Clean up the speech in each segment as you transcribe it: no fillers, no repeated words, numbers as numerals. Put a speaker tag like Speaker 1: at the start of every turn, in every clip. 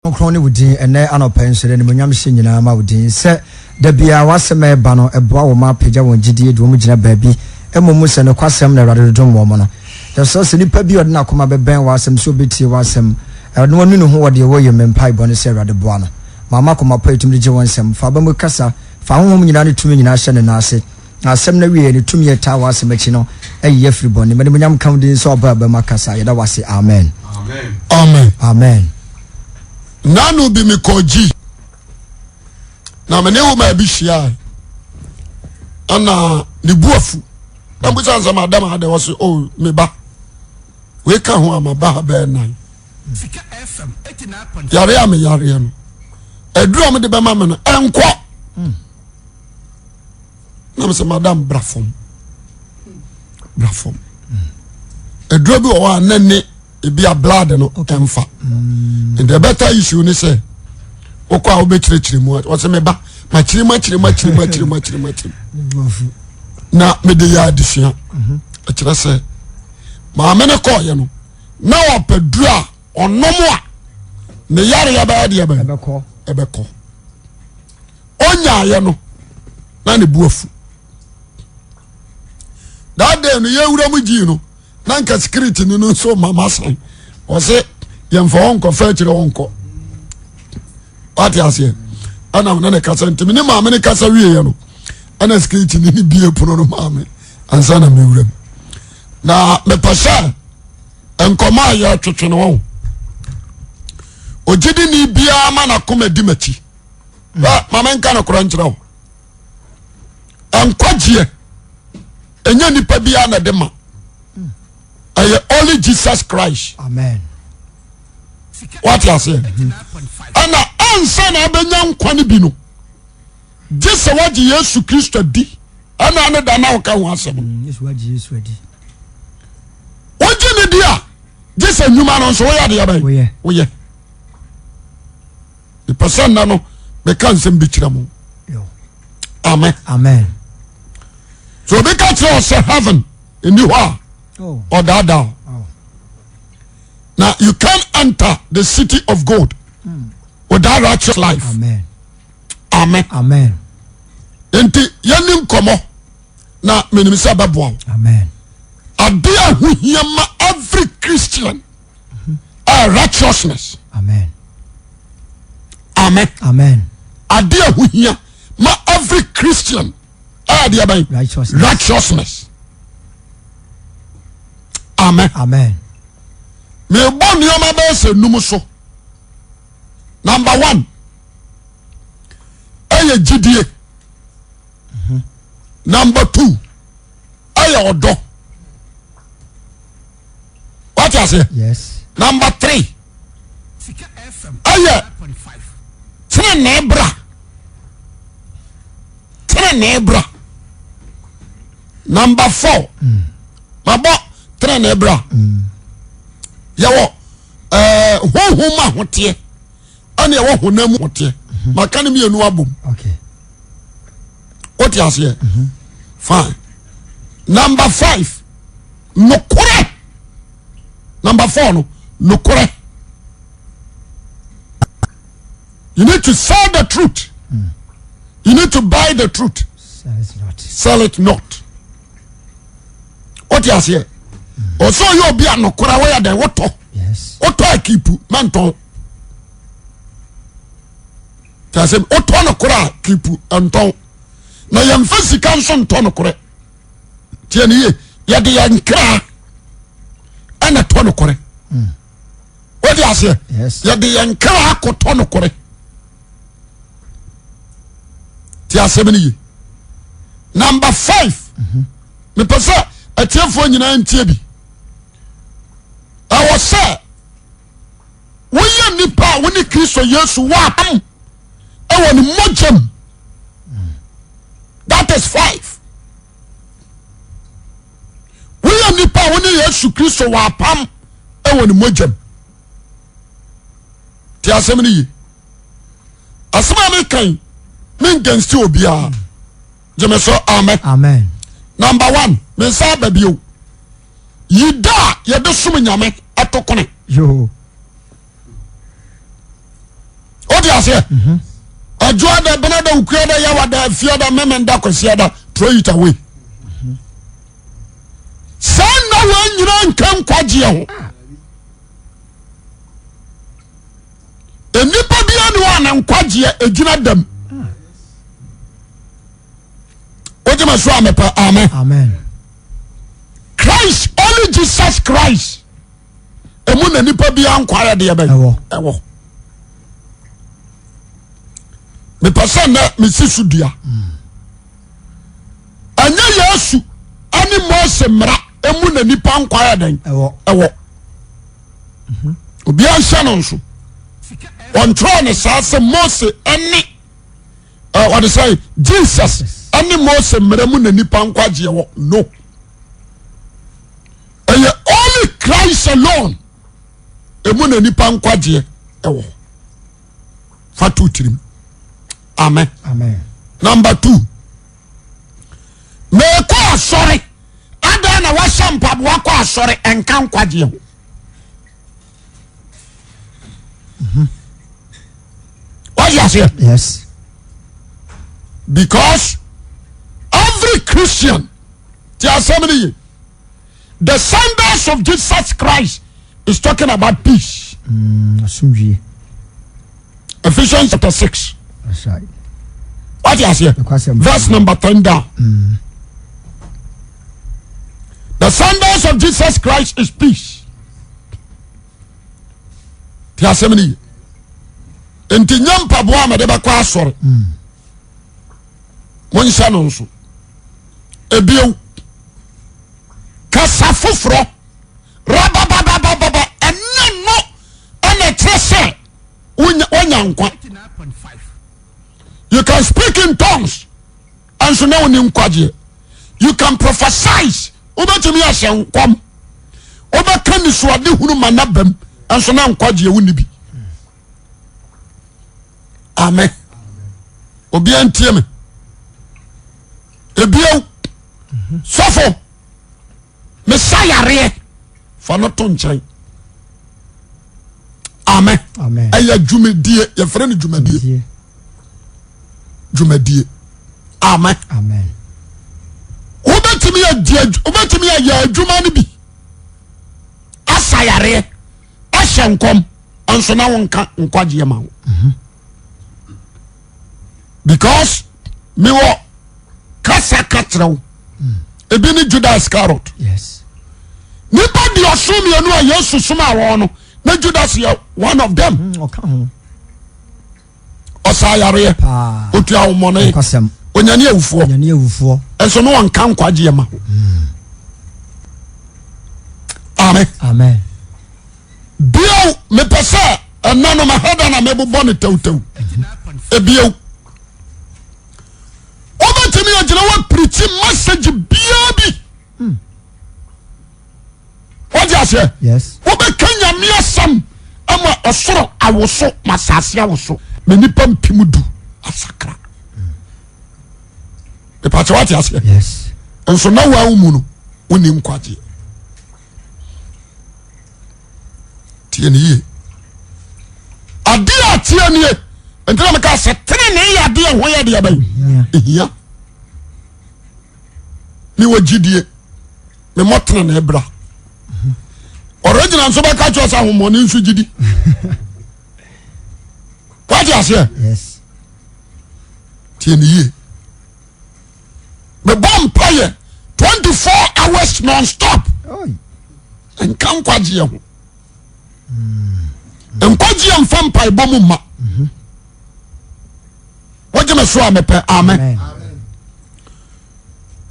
Speaker 1: Kronkron ne wo din ɛnnɛ anɔpa yi nso, yɛde animuonyam hyɛ nyinaa ma wo din sɛ da biara w'asɛm a ɛba no ɛboa wɔn ma apagya wɔn gyidie de wɔn gyina baabi mmom sɛ nokwasɛm na Awurade dodom wɔn no. Yɛsrɛ sɛ nipa bi a ɔde n'akoma bɛbɛn w'asɛm sɛ ɔbɛtie w'asɛm Awurade na wanu ne ho wɔ deɛ wɔyɛ mu mpaebɔ ne sɛ Awurade boa no ma ama akoma pa a ɛtumi de gye wo nsɛm. Fa aba mu kasa, fa honhom nyinaa ne tumi nyinaa hyɛ ne nan ase. Na asɛm no awieɛ no, tumi a ɛtaa w'asɛm akyi no ayi yɛ afiri bɔne mu. Animuonyam nka wo din sɛ ɔba aba mu akasa. Yɛda wo ase. Amen.
Speaker 2: Amen.
Speaker 1: Amen.
Speaker 2: Nano bi mekɔ gyi na mene wo maa bi hyiae ɛna ne bu afu na mbusa nsɛm adam adɛ wɔ se o oh, me ba wei ka ho a maba ha bɛyɛ nan yare a meyareɛ no aduru a mede bɛma me no ɛnkɔ hmm. Na mesɛ madam bra fam bra fam aduro bi wɔ hɔ a na ne ebi a blood no ɛnfa mm. nti ɛbɛta issue ne sɛ wokɔ a wobɛkyerɛkyerɛ mu wɔsɛ meba makyerɛ mu akyerɛ mu akyerɛ mu akyerɛ mu akyerɛ mu akyerɛ mu na mede yɛ adesua mhm. ɛkyerɛ sɛ maame no kɔɔyɛ no na ɔpɛ duro a ɔnom a ne yareɛ bɛyɛ deɛ bɛn ɛbɛkɔ ɔnyaayɛ no na ne bu afu that day no yɛwura mu gyii no na nka security ni no nso mama san ɔse yɛmfa hɔ nkɔ fa akyerɛ hɔ nkɔ wate aseɛ ɛna ne ne kasa ntimi ne maame ne kasa wieɛ no ɛna security ni ne bie pono no maame ansa na mewura mu na mepɛ sɛ nkɔmɔ a yɛtwetwe no wɔn ogyidini biara ma n'akoma di m'akyi maame nka no korɔ nkyerɛ wo nkwagyeɛ ɛnyɛ nipa biara na ɛde ma ɛyɛ only Jesus Christ
Speaker 1: amen
Speaker 2: wate aseɛ ɛna ansa na abɛnya nkwa no bi no gye sɛ wagye Yesu Kristo di ɛna ne da na woka ho asɛm no
Speaker 1: mm,
Speaker 2: wogye ne di a gye sɛ nnwuma no nso woyɛ adeɛ bɛn woyɛ mepɛ sɛ nna no meka nsɛm bi kyerɛ mo amen
Speaker 1: amen
Speaker 2: so obi ka kyerɛ sɛ heaven ɛni hɔ a oh. ɔdaadaa oh. na you can enter the city of God mm. without righteous life
Speaker 1: amen
Speaker 2: amen,
Speaker 1: amen.
Speaker 2: nti yɛni nkɔmmɔ na menim sɛ bɛboa wo
Speaker 1: amen
Speaker 2: adeɛ a ho hia ma every Christian uh, righteousness.
Speaker 1: Amen.
Speaker 2: Amen.
Speaker 1: Amen.
Speaker 2: Ade a ho hia ma every Christian ɛyɛ adeɛ bɛn?
Speaker 1: Righteousness.
Speaker 2: Righteousness. Amen.
Speaker 1: Amen.
Speaker 2: Mebɔ nneɛma bɛyɛ sɛ num so. Number one ɛyɛ gyidie. Mhm. Number two ɛyɛ ɔdɔ. Wate aseɛ?
Speaker 1: Yes.
Speaker 2: Number three ɛyɛ tenenee bra tenenee bra. Number four mm. mabɔ tenenee bra. Mm. Yɛwɔ ɛɛ eh, honhom ahoteɛ ɛna ɛwɔ honam mu ahoteɛ. Mm-hmm. Maka ne mmienu abom.
Speaker 1: Okay.
Speaker 2: Wote aseɛ?
Speaker 1: Mm-hmm.
Speaker 2: Fine. Number five. Nokorɛ number four no nokorɛ you need to sell the truth mm. you need to buy the truth
Speaker 1: sell it not,
Speaker 2: sell it not. wote aseɛ ɔsɛ ɔyɛ obi a nokorɛ woyɛ dɛn wotɔ wotɔ akipu mɛntɔn te asɛm wotɔ nokorɛ a kipu ntɔn na yɛmfa sika nso ntɔ nokorɛ tiɛ ne yie yɛde yɛn kra ɛna tɔ nokorɛ
Speaker 1: hmm.
Speaker 2: wode aseɛ yɛde yɛn kra akɔtɔ nokorɛ ti asɛm no ye number five mhm. mepɛ sɛ atiefoɔ nyinaa ntie bi ɛwɔ sɛ woyɛ nipa a wone Kristo Yesu wɔ apam ɛwɔ ne mogyam that is five woyɛ nipa a wone Yesu Kristo wɔ apam ɛwɔ ne mogyam te asɛm no ye asɛm a mekan mengansi obiara gyeme so amen
Speaker 1: amen
Speaker 2: number one me nsa aba bio yi da a yɛde som nyame ɛto kone
Speaker 1: yoo.
Speaker 2: aseɛ ɛdwoa da bena da okua da yawa da afia da mɛmɛ da kwasia da throw it away saa nna wɔn nyinaa nka nkwagyeɛ ho nnipa biara ni hɔ a na nkwagyeɛ egyina dam wogye ma so a mepɛ amen
Speaker 1: amen
Speaker 2: Christ only Jesus Christ emu na nipa biara nkwa yɛ deɛ bɛn ɛwɔ mepɛ sɛ nnɛ mesi so dua ɛnyɛ Yesu ɛne Mose mmara emu na nipa nkwa yɛ dɛn ɛwɔ obiara nhyɛ no nso ɔntwerɛ ne saa sɛ Mose ɛne ɔde sɛ Jesus ɛne Mose mmara mu na nipa nkwagyeɛ wɔ no. Ɛyɛ only Christ alone emu na nipa nkwagyeɛ ɛwɔ fa to tirim amen.
Speaker 1: Amen.
Speaker 2: Number two mekɔ asɔre adan na wahyɛ mpaboa kɔ asɔre ɛnka nkwagyeɛ ho. Wọ́n aseɛ.
Speaker 1: Yes.
Speaker 2: Because every Christian ti asɛm no ye the sandals of Jesus Christ is talking about peace.
Speaker 1: Asomdwie.
Speaker 2: Ephesians chapter 6.
Speaker 1: That's right.
Speaker 2: What you say? Verse number 10 down. The sandals of Jesus Christ is peace. Ti asɛm no ye. Nti nyɛ mpaboa a mede bɛkɔ asɔre. Monhyɛ no nso. Ebio kasa foforɔ rabababababa ɛnyɛ no ɛna ɛkyerɛ sɛ wonya nkwa. You can speak in tongues ɛnso na wonni nkwagyeɛ. You can prophesize wobɛtumi ahyɛ nkɔm wobɛka nisuade hunu ma na bam ɛnso na nkwagyeɛ wonni bi. Amen. Obiara ntie me. Ebio sɔfo mesa yareɛ fa no to nkyɛn. Amen. Ɛyɛ dwumadie yɛfrɛ no dwumadie. Dwumadie. Amen. Wobɛtumi wobɛtumi ayɛ adwuma no bi asa yareɛ ahyɛ nkɔm nso na wonka nkwagyeɛ ma wo. Mhm. Because mewɔ kasa ka kyerɛ wo ebi ne Judas Iscariot.
Speaker 1: Yes.
Speaker 2: Nipa di ɔsom mmienu a Yesu soma wɔn no na Judas yɛ one of them.
Speaker 1: Ɔka ho.
Speaker 2: Ɔsa yareɛ. Otua ahomɔne. Onyane awufoɔ.
Speaker 1: Onyane awufoɔ.
Speaker 2: Nso no wɔnka nkwagyeɛ ma ho. Amen.
Speaker 1: Amen.
Speaker 2: Bio mepɛ sɛ ɛnɛ no mahɛda na mebobɔ no tɛwtɛw. Ebio. Wobɛtumi agyina hɔ apirikyi message biara bi. Wọ́n aseɛ.
Speaker 1: Yes.
Speaker 2: Wobɛka nyame asɛm ama ɔsoro awoso ma asase awoso ma nipa mpem du asakra. Ìpàkyɛ wate aseɛ.
Speaker 1: Yes.
Speaker 2: Nso na wɔn mu no wonni nkwagyeɛ. Tie ne yie. Adeɛ a tie nie nti na meka sɛ tenenee yɛ adeɛ ho yɛ deɛ bɛn ehia. Mewɔ gyidie memmɔ tenenee bra. Original nso bɛka kyerɛ sɛ ahomɔne nso gyidi. Wate aseɛ?
Speaker 1: Yes.
Speaker 2: Tie ne yie. Mebɔ mpaeɛ 24 hours non-stop. Nka nkwagyeɛ ho. Nkwagyeɛ mfa mpaebɔ mu mma. Wogye me so a mepɛ amen.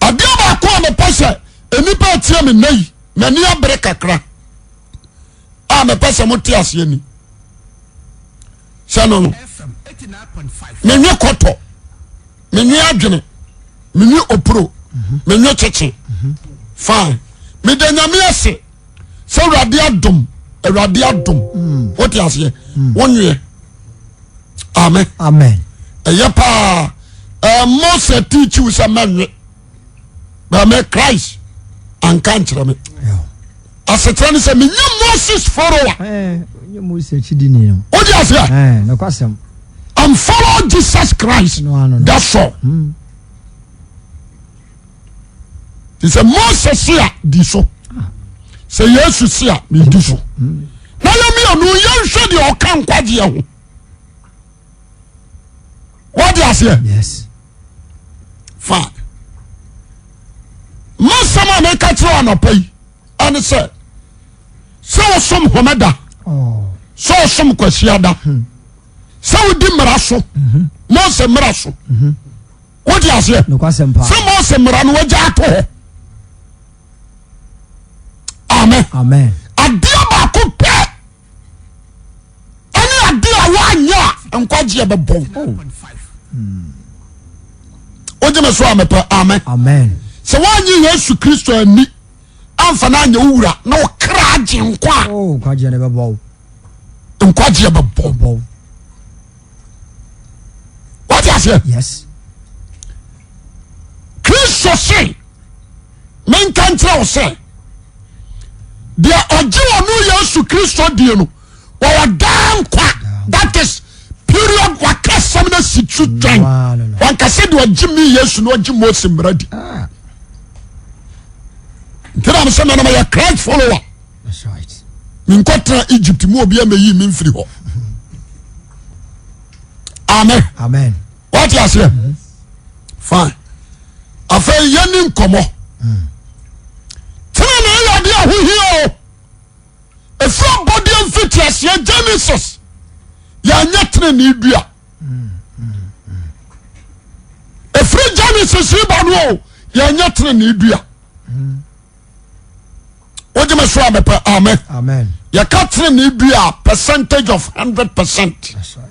Speaker 2: Adeɛ baako a mepɛ sɛ nnipa atie me nnɛ yi m'ani abere kakra a mepɛ sɛ mote aseɛ ni sɛ no no menwe kɔtɔ menwe adwene menwe opuro menwe kyekye fine meda nyame ase sɛ awurade adom awurade adom wote aseɛ wonweɛ amen
Speaker 1: amen
Speaker 2: ɛyɛ paa ɛɛ Mose teach you sɛ mɛnwe bɛmɛ Christ anka nkyerɛ me asekyerɛ ne sɛ menyɛ Moses follower
Speaker 1: nyɛ Mose akyidini no
Speaker 2: wode aseɛ
Speaker 1: nokwasɛm.
Speaker 2: And follow Jesus Christ. That's all. Te sɛ Mose se a di so. Sɛ Yesu se a medi so. Na yɛ mmienu yɛnhwɛ deɛ ɔka nkwagyeɛ ho. Wode aseɛ?
Speaker 1: Yes.
Speaker 2: Fine. Masɛm a meka kyerɛ anɔpa yi ɛne sɛ sɛ wosom homeda
Speaker 1: oh.
Speaker 2: sɛ wosom kwasiada sɛ wodi mmara so Mose mmara so wode aseɛ sɛ Mose mmara no wagya ato hɔ amen adeɛ baako pɛ ɛne adeɛ a woanyɛ a nkwagyeɛ bɛbɔ wo wogye me so a mepɛ amen sɛ woanye Yesu Kristo anni amfa no anyɛ wo wura na wo kra agye nkwa a
Speaker 1: oh, nkwagyeɛ no bɛbɔ wo
Speaker 2: nkwagyeɛ bɛbɔ
Speaker 1: wo
Speaker 2: wate aseɛ
Speaker 1: yes
Speaker 2: Kristo se menka nkyerɛ wo sɛ deɛ ɔgye ɔno Yesu Kristo die no wɔwɔ daa nkwa that is period waka asɛm no si so twɛn wanka sɛ deɛ ɔgye me Yesu na ɔgye Mose mmara di
Speaker 1: ah.
Speaker 2: nti na mesɛ mɛnam yɛ Christ follower menkɔtena Egypt mu obi amɛyi me mfiri hɔ amen
Speaker 1: amen
Speaker 2: wate aseɛ fine afei yɛni nkɔmmɔ tena na ɛyɛ adeɛ a ho hia o ɛfiri abɔdeɛ mfiti aseɛ Genesis yɛanyɛ tenenee dua ɛfiri Genesis yi ba no o yɛanyɛ tenenee dua wogye me so a mepɛ amen
Speaker 1: amen
Speaker 2: yɛka tenenee dua a percentage of 100%
Speaker 1: That's right.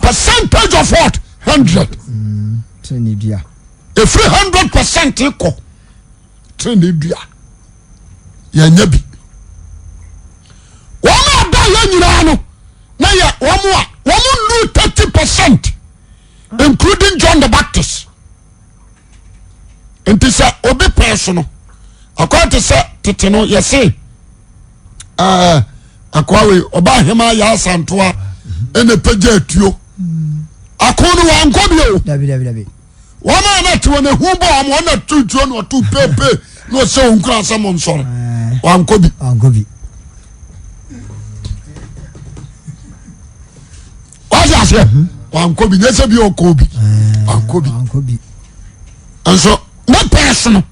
Speaker 2: Percentage of what? 100.
Speaker 1: Tenenee dua.
Speaker 2: Ɛfiri 100% kɔ tenenee dua yɛnyɛ bi. Wɔn a da yɛ nyinaa no na yɛ wɔn a wɔn nnuru 30% including John the Baptist. Nti sɛ obi pɛn so no akɔyɛ te sɛ tete no yɛse ɛɛ akoa wei ɔba ahema yɛ asantoa ɛna pagya atuo ako no wankɔ bi o
Speaker 1: Dabi dabi dabi.
Speaker 2: wɔn a na te wɔn ehu bɔ wɔn wɔn na tu tuo na ɔtu pepe na ɔsɛ wɔn kura sɛ mo nsɔre wankɔ bi
Speaker 1: Wankɔ bi.
Speaker 2: wate aseɛ wankɔ bi nyɛ sɛ bi ɔkɔ bi wankɔ bi
Speaker 1: Wankɔ bi.
Speaker 2: nso ne pɛɛ so no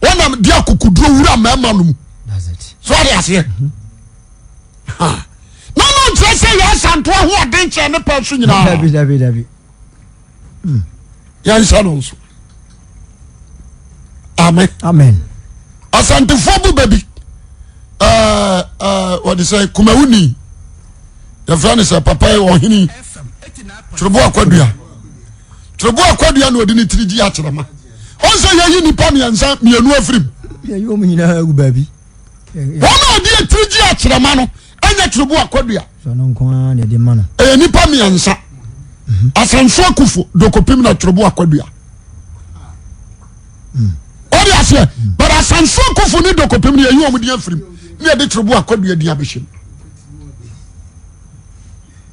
Speaker 2: wɔn nam di akokoduro wura mmarima no mu
Speaker 1: That's it.
Speaker 2: so wate aseɛ Ha. na no nkyerɛ sɛ yɛ asantoa ho ɔden kyɛn ne pɛɛ so nyinaa
Speaker 1: Dabi dabi dabi.
Speaker 2: yɛnhyɛ no nso amen
Speaker 1: Amen.
Speaker 2: asantefoɔ bu baabi ɛɛ ɛɛ wɔde sɛ kumawuni yɛfrɛ no sɛ papa yi ɔhene twerɛbo akwadua twerɛbo akwadua na ɔde ne tiri gye akyerɛma ɔn sɛ yɛyi nipa mmiɛnsa mmienu afirim
Speaker 1: Yɛyi wɔn nyinaa agu baabi.
Speaker 2: Wɔn a ɔde etiri gye akyerɛma no ɛnyɛ twerɛbo akwadua
Speaker 1: Sɛ ɔno nko ara na ɛde ma no.
Speaker 2: ɛyɛ nipa mmiɛnsa asanso akufo dokopim na twerɛbo akwadua ɔde aseɛ but asanso akufo ne dokopim no yɛyi wɔn din afirim ne yɛde twerɛbo akwadua din abɛhyɛ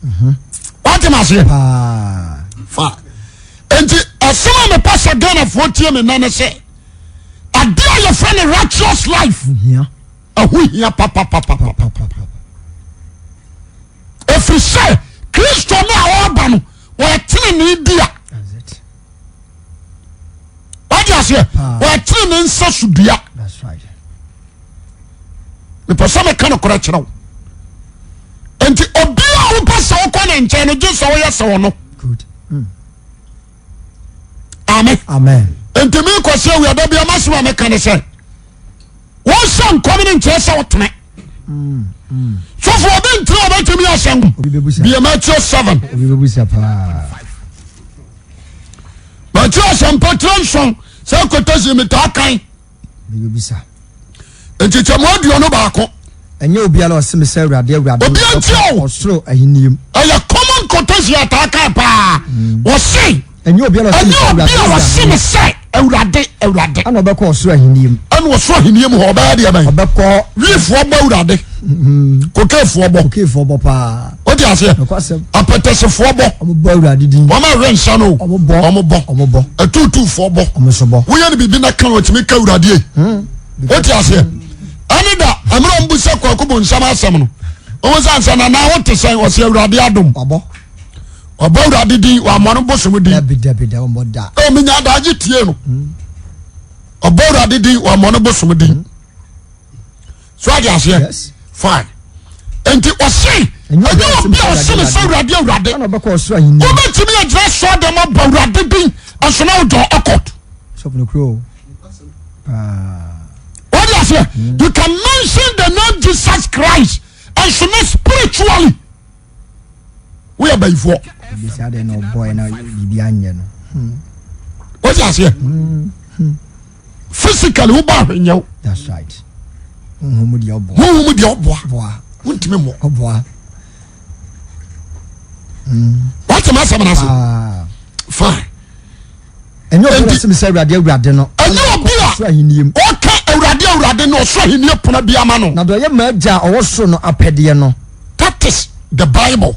Speaker 2: mu wate ma aseɛ
Speaker 1: Paa.
Speaker 2: fa nti asɛm a mepɛ sɛ Ghanafoɔ tie me nna ne sɛ adeɛ a yɛfrɛ no righteous life
Speaker 1: Hia.
Speaker 2: ɛho hia papapapapa
Speaker 1: Papapapa.
Speaker 2: ɛfiri sɛ Kristo no a ɔreba no wɔyɛ tenenee dua
Speaker 1: That's it.
Speaker 2: wate aseɛ
Speaker 1: Paa.
Speaker 2: wɔyɛ tenenee nsa so dua
Speaker 1: That's right.
Speaker 2: mepɛ sɛ meka nokorɛ kyerɛ wo nti obi a wopɛ sɛ wokɔ ne nkyɛn no gye sɛ woyɛ sɛ ɔno
Speaker 1: Good. Mm.
Speaker 2: amen
Speaker 1: Amen.
Speaker 2: nti mekɔ sɛ awia da bia masɛm a meka ne sɛ wɔhyɛ nkɔm no nkyerɛ sɛ wotene sɔfo obi ntene a ɔbɛtumi ahyɛ nkɔm
Speaker 1: Obi bɛbusa.
Speaker 2: bia Matthew 7
Speaker 1: Obi bɛbusa paa.
Speaker 2: Matthew asɛmpa tire nson sɛ kɔtɛsi metaa kan
Speaker 1: Obi bɛbusa.
Speaker 2: nkyekyɛmu 21.
Speaker 1: Ɛnyɛ obiara a ɔse me sɛ Awurade, Awurade no
Speaker 2: Obiara ntie
Speaker 1: bɛkɔ
Speaker 2: o.
Speaker 1: ɔsoro ahennie mu.
Speaker 2: Ɛyɛ common quotation ataa kan paa. Wɔse.
Speaker 1: Ɛnyɛ obi a
Speaker 2: ɔse me sɛ Awurade, Awurade.
Speaker 1: Ɛna ɔbɛkɔ ɔsoro ahennie mu.
Speaker 2: Ɛna ɔsoro ahennie mu hɔ ɔbɛyɛ deɛ bɛn?
Speaker 1: Ɔbɛkɔ.
Speaker 2: Wiifoɔ bɔ Awurade. Kokeefoɔ bɔ.
Speaker 1: Kokeefoɔ bɔ paa.
Speaker 2: O ti aseɛ.
Speaker 1: Nokwasɛm.
Speaker 2: Apɛtɛsefoɔ bɔ.
Speaker 1: Ɔmo bɔ Awurade din.
Speaker 2: Wɔn a wɛ nsa no.
Speaker 1: Ɔmo bɔ.
Speaker 2: Ɔmo bɔ.
Speaker 1: Ɔmo bɔ.
Speaker 2: Atuutuufoɔ bɔ.
Speaker 1: Ɔmo nso bɔ.
Speaker 2: Woyɛ no biribi na kan ɔtumi ka Awurade yi. O ti aseɛ. Ɛne da ɛmɛ ɔmo bu sɛ kwaku bu nsɛm asɛm no. Ɔmo sɛ ansa na na wote sɛn ɔsɛ Awurade adom.
Speaker 1: Wabɔ.
Speaker 2: Ɔbɔ Awurade din wammɔ no bosom din.
Speaker 1: Dabi dabi da ɔmmɔ da.
Speaker 2: Ɔ menya adagye tie no. Ɔbɔ Awurade din wammɔ no bosom din. So ade aseɛ.
Speaker 1: Yes.
Speaker 2: Fine. Nti ɔse ɛnyɛ obi a ɔse ne sɛ Awurade Awurade.
Speaker 1: Ɛna ɔbɛkɔ ɔsoro ahenni.
Speaker 2: Wobɛtumi agyina sɔɔ dɛm abɔ Awurade din nso na wodɔ ɔkɔt.
Speaker 1: Sɔfo no kuro o. Paa.
Speaker 2: Wode aseɛ. You can mention the name Jesus Christ nso na spiritually. Woyɛ bayifoɔ.
Speaker 1: Ebisi adɛn na ɔbɔɛ na biribi anyɛ no. Hmm.
Speaker 2: Wote aseɛ? Physically wobɔ ahwenyɛ wo.
Speaker 1: That's right. Honhom mu deɛ ɔboa.
Speaker 2: Honhom mu deɛ ɔboa.
Speaker 1: Boa.
Speaker 2: Wontumi mmɔ.
Speaker 1: Ɔboa.
Speaker 2: Woate m'asɛm no ase?
Speaker 1: Ah.
Speaker 2: Fine.
Speaker 1: Ɛnyɛ obi a ɔse me sɛ Awurade Awurade no.
Speaker 2: Ɛnyɛ obi a
Speaker 1: ɔsoro ahennie mu.
Speaker 2: Ɔka Awurade Awurade no ɔsoro ahennie pono bi ama no.
Speaker 1: Na deɛ ɔyɛ m'agya a ɔwɔ soro no apɛdeɛ no.
Speaker 2: That is the Bible.